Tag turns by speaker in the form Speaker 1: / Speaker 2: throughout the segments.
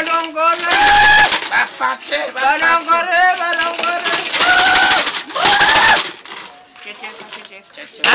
Speaker 1: Barongore.
Speaker 2: Bafate,
Speaker 1: barongore, barongore. Ceceka, ceceka.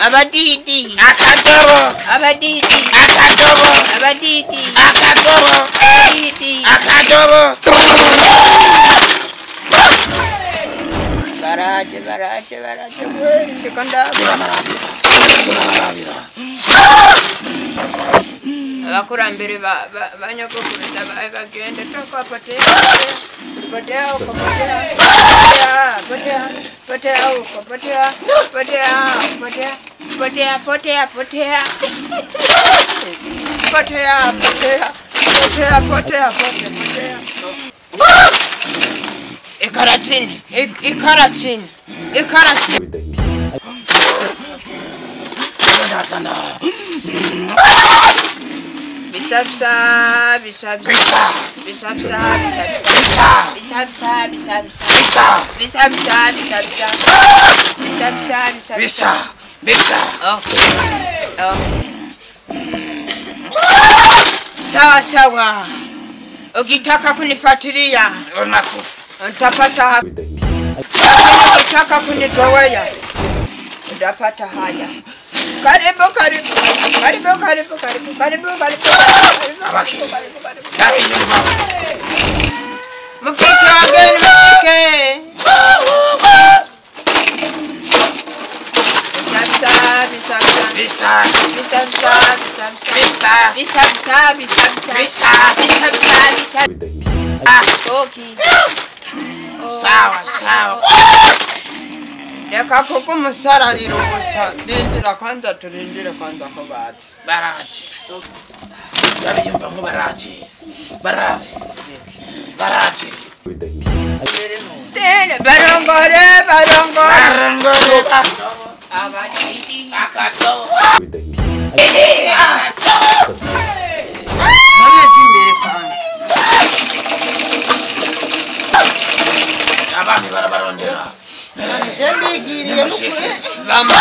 Speaker 1: Abadidi.
Speaker 2: Akadobo.
Speaker 1: Abadidi.
Speaker 2: Akadobo.
Speaker 1: Abadidi.
Speaker 2: Akadobo.
Speaker 1: Abadidi.
Speaker 2: Akadobo.
Speaker 1: Baraje, baraje, baraje. Kweli ndikondaba. Abakurambere banyogokuruza bawe bagenda toka potea. Potea huko, potea. Potea, potea huko, potea. Potea, potea. Potea, potea, potea. Potea, potea. Potea, potea, potea, potea. Ikara chini, ikara chini, ikara chini. Bisabsa, bisabsa, bisabsa, bisabsa, bisabsa, bisabsa, bisabsa, bisabsa, bisabsa, bisabsa,
Speaker 2: bisa, bisa.
Speaker 1: Okay, okay. Sawa sawa. Ukitaka kunifuatilia
Speaker 2: unakufa.
Speaker 1: Utapata haki. Ukitaka kunitowea utapata haya. Karibu, karibu, karibu, karibu, karibu, karibu, karibu, karibu, karibu, karibu. Mfike wageni, mfike. Bisabsa, bisabsa,
Speaker 2: bisa,
Speaker 1: bisabsa, bisabsa,
Speaker 2: bisa,
Speaker 1: bisabsa, bisabsa,
Speaker 2: bisa,
Speaker 1: bisabsa, bisabsa. Okay.
Speaker 2: Sawa, sawa.
Speaker 1: Reka kukumusararira ubusa. Rindira kwanza, turindire kwanza ko baje.
Speaker 2: Baraje. Ndabiyumva ngo baraje. Barabe. Baraje.
Speaker 1: Tene barongore, barongore.
Speaker 2: Barongore.
Speaker 1: Abadidi.
Speaker 2: Akadobo.
Speaker 1: None jimbere kwanza.
Speaker 2: Abami barabarondera.
Speaker 1: Ndigiriye nukuri.
Speaker 2: Mama,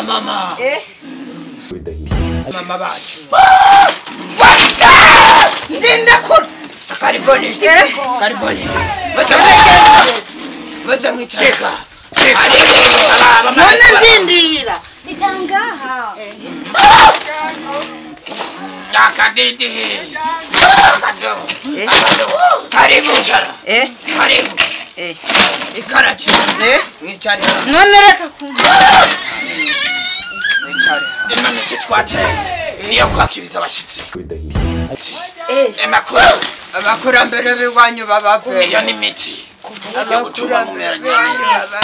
Speaker 2: mama.
Speaker 1: Eh?
Speaker 2: Mama bacu.
Speaker 1: Wasa! Ndinda kur. Kariboni. Kariboni. Muto mwicheka.
Speaker 2: Cheka. Cheka.
Speaker 1: None ndindira.
Speaker 3: Itangaha.
Speaker 2: Akadidi. Akadobo. Akadobo. Karibu.
Speaker 1: Eh?
Speaker 2: Karibu.
Speaker 1: Eh.
Speaker 2: Ikara chini.
Speaker 1: Eh?
Speaker 2: Mwicare.
Speaker 1: None reka kumva.
Speaker 2: Mwicare. Imana twate. Niyo kwakiriza abashitsi.
Speaker 1: Eh.
Speaker 2: Emakuru.
Speaker 1: Abakurambere b'iwanyu babapfe.
Speaker 2: Iyo ni miti. Yo gutuma mumera
Speaker 1: neza.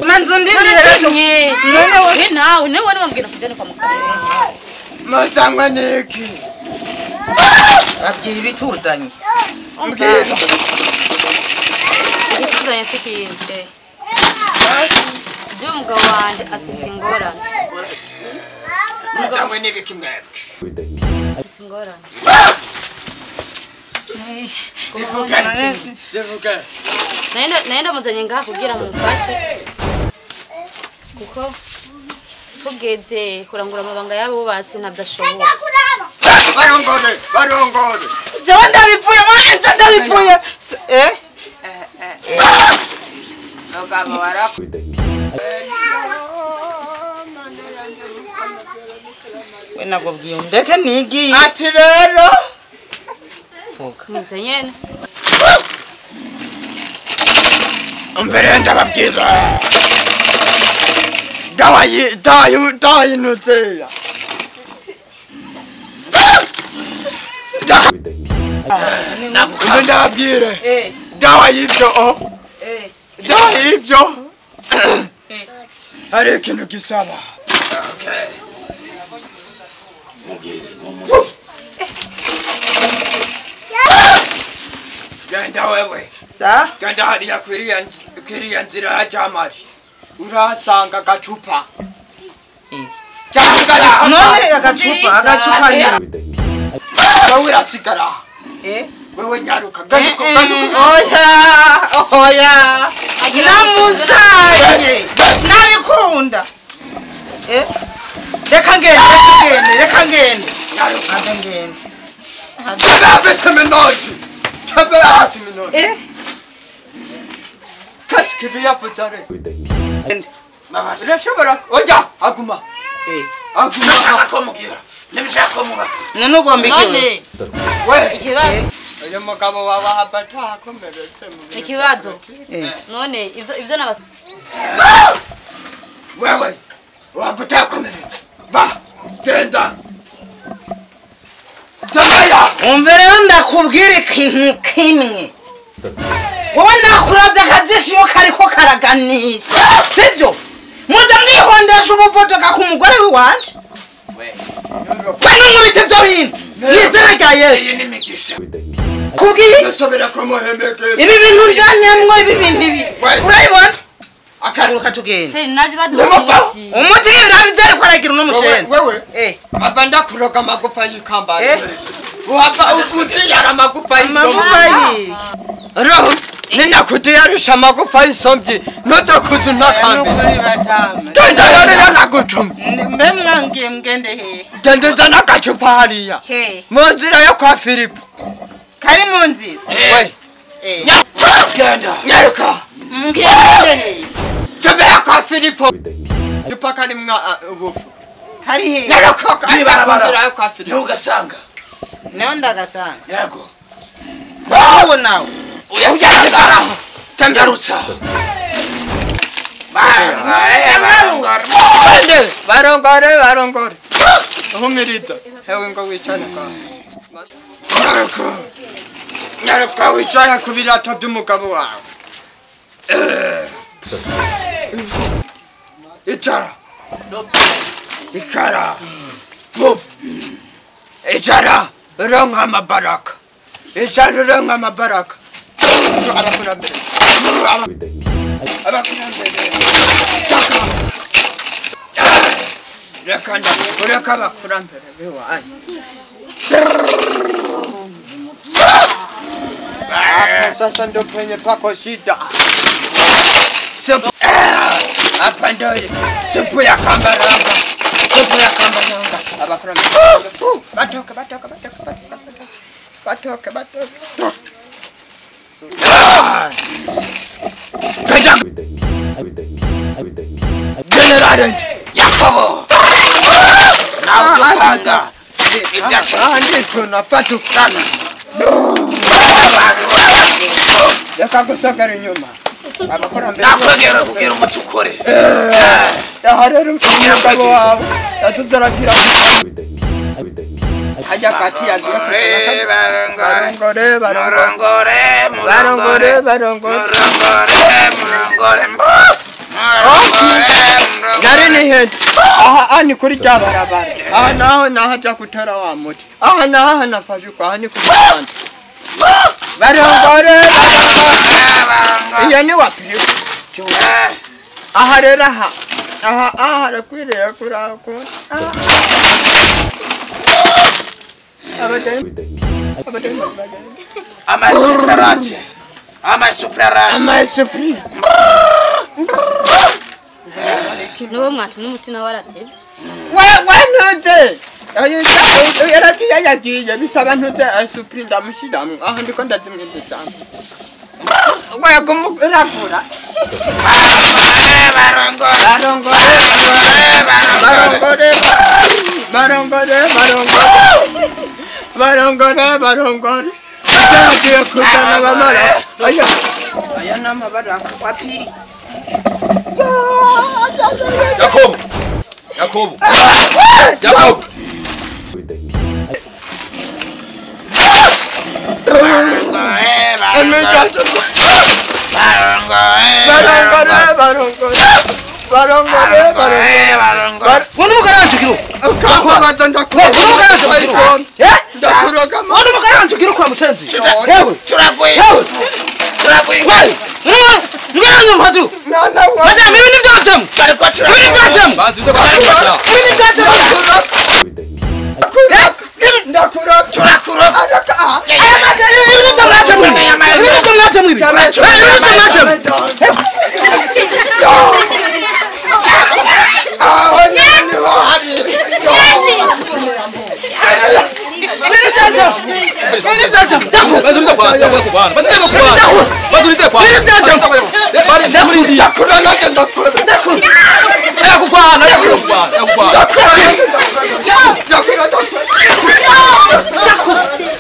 Speaker 1: Manzu ndindira.
Speaker 3: None we nawe niwe wambwira kujana kwa muganga.
Speaker 1: Mutangwa niki?
Speaker 4: Babwira ibituzanye.
Speaker 1: Mbwira.
Speaker 3: Ibituzanye si ikindi. Je umugabo wanje afise ingorane.
Speaker 2: Mutangwe n'ibiki mwebwe?
Speaker 3: Afise ingorane.
Speaker 2: Zivuge. Zivuge.
Speaker 3: Naenda muzanye ngaha kugira mumfashe. Kuko tugeze kurangura amabanga y'abubatsi ntabwo ashobora.
Speaker 1: Barongore, barongore. Jewe ndabivuye, mwana ndabivuye. Eh? Mugabo warako.
Speaker 4: We nakubwiye ndeke nigiye.
Speaker 1: Ati rero
Speaker 3: Nivyo nyene.
Speaker 2: Mbere ndababwira.
Speaker 1: Dayi, dayi, dayi nuzeya.
Speaker 2: Mbe
Speaker 1: ndababwire. Dawa y'ibyo o. Dawa y'ibyo. Hari ikintu gisaba.
Speaker 2: Okay. Mugire mumuti.
Speaker 1: Genda wewe.
Speaker 4: Sa?
Speaker 1: Genda hariya kwiriya nzira ya Jamari. Urahasanga agacupa.
Speaker 4: None agacupa, agacupa ni.
Speaker 1: Wewe urasigara.
Speaker 4: Eh?
Speaker 1: Wewe nyaruka, garuka, garuka.
Speaker 4: Oya, oya. Namuzaye. Nabikunda. Ngende.
Speaker 1: Eh? Urashobora oya aguma.
Speaker 4: Eh.
Speaker 1: Aguma
Speaker 2: akomubwira. Nibishaka komuba.
Speaker 4: None ugomba iki?
Speaker 1: We.
Speaker 3: Ikibazo.
Speaker 1: Uyu mugabo wawe ahafata akomeretse mu bintu.
Speaker 3: Ikibazo.
Speaker 4: Eh.
Speaker 3: None ivyo nabas.
Speaker 1: Wewe. Wafata akomeretse. Ba. Genda. Tamaya.
Speaker 4: Umve rero ndakubwira ikintu kimwe. Wowe nakuravye akajisho iyo kariko karaganisha. Sivyo? Muja mwihondesha ubuvuduka ku mugore wiwanje.
Speaker 1: We.
Speaker 4: We nunkubita ivyo bintu. Mw'izina rya Yesu.
Speaker 2: Iyi ni imigisha.
Speaker 4: Kubwiye
Speaker 1: Nasubira kumuhemekeza.
Speaker 4: ibi bintu byanyemwo ibi bintu ibi. Urabibona?
Speaker 1: Akaruka
Speaker 4: tugenda.
Speaker 3: Sheri naje
Speaker 1: Nyamapfa.
Speaker 3: baduha.
Speaker 4: Umuti ibirabi vyariko aragira uno mushenzi.
Speaker 1: Wewe.
Speaker 4: Eh.
Speaker 1: Ava ndakuroga amagufa y'ikambari.
Speaker 4: Eh.
Speaker 1: Uhava ututiyara amagufa y'isombe.
Speaker 4: Amagufa y'iki?
Speaker 1: Roho ninakutiyarusha amagufa y'isombe nuzokuza untakambe.
Speaker 4: Nukuri batama.
Speaker 1: Genda hariya nagutumye.
Speaker 4: Mbe mwangiye mugende hehe?
Speaker 1: Genda uzane agacupa hariya.
Speaker 4: Hehe.
Speaker 1: Mu nzira yo kwa Filipo.
Speaker 4: Kari mu nzira.
Speaker 1: We.
Speaker 4: Eh.
Speaker 2: Genda.
Speaker 1: Nyaruka.
Speaker 4: Mugende hehe?
Speaker 1: Tembea kwa Filipo. Cupa karimwo ubufu.
Speaker 4: Kari hehe?
Speaker 1: Nyaruka.
Speaker 2: Mw'ibarabara.
Speaker 1: Mu nzira yo kwa Filipo.
Speaker 2: Ntugasanga.
Speaker 4: Nawe ndagasanga.
Speaker 2: Yego.
Speaker 4: Wowe nawe.
Speaker 2: Uyasanga. Tambarutsa. Barongore.
Speaker 1: Bande, barongore, barongore. Humiriza. Hewe ngo wicane kwa. Nyaruka. Nyaruka wicane ku birato by'umugabo wawe. Icara. Icara. Boom. Icara. Uronka amabaraka. Icara uronka amabaraka. Abakurambere. Abakurambere. Reka ndakureka abakurambere biwanyu. Sasa ndo penye pako shida. Supu. Hapa ndo supu ya kambaranga. Supu ya kambaranga. Abakurambere. Batoke, batoke, batoke, batoke. Batoke, batoke. General
Speaker 2: Yakobo. Nawe dupanga. Ibyacu.
Speaker 1: Ahandi tunafatukana. Reka gusagara inyuma. Abakurambere.
Speaker 2: Nakwegera kugira umuti ukore.
Speaker 1: Aha rero umugabo wawe yatuzaragira. Hajya kati yagiye
Speaker 2: Barongore,
Speaker 1: barongore, barongore,
Speaker 2: barongore,
Speaker 1: barongore, barongore.
Speaker 2: barongore, barongore.
Speaker 1: Nari nihende. Aha ni kuri rya barabara. Aha naho nahaja gutora wa muti. Aha naho hanafashe uko, aha ni ku muhanda. Barongore, barongore. Iyo ni wa Filipo. Aha rero aha. Aha aha harakwiriye kurako.
Speaker 2: Amaisupreraje. Amaisupreraje.
Speaker 1: Amaisupri.
Speaker 3: Niwe mwatumye umutima waratevye.
Speaker 1: We ntuze. Yaragiye yagiye bisaba ntuze asupri ndamushiramwo. Aha ndiko ndazimwinjizamwo. Wego uragura.
Speaker 2: Barongore.
Speaker 1: Barongore. Barongore. Barongore, barongore. Barongore, barongore. Yagiye kuzana abamara. Aya. Aya ni amabara wa pili.
Speaker 2: Yakobo. Yakobo. Yakobo.
Speaker 1: Barongore, barongore. Barongore, barongore.
Speaker 4: Wowe n'umugore wanje ugira uko?
Speaker 1: Ukambabaza ndakuroga. Ndakuroga.
Speaker 4: Wowe n'umugore wanje ugira uko wa mushenzi? Yewe.
Speaker 2: Turaguye.
Speaker 4: Yewe.
Speaker 2: Turaguye.
Speaker 4: Wewe. N'umugore wanje umuhazi uko?
Speaker 1: Mwana wa.
Speaker 4: Madame, ibi ni ibyacamo.
Speaker 2: Bariko
Speaker 4: Ibi ni ibyacamo.
Speaker 2: Bazi uze kubafasha.
Speaker 4: Ibi ni ibyacamo.
Speaker 1: Ndakuroga. Ndakuroga.
Speaker 2: Turakuroga.
Speaker 4: Aya mazi, ibi ni ibyo mwacamo. Ibi ni ibyo mwacamo ibi. Ibi ni ibyo mwacamo.
Speaker 1: Aho nyine niho hari. Ndakura.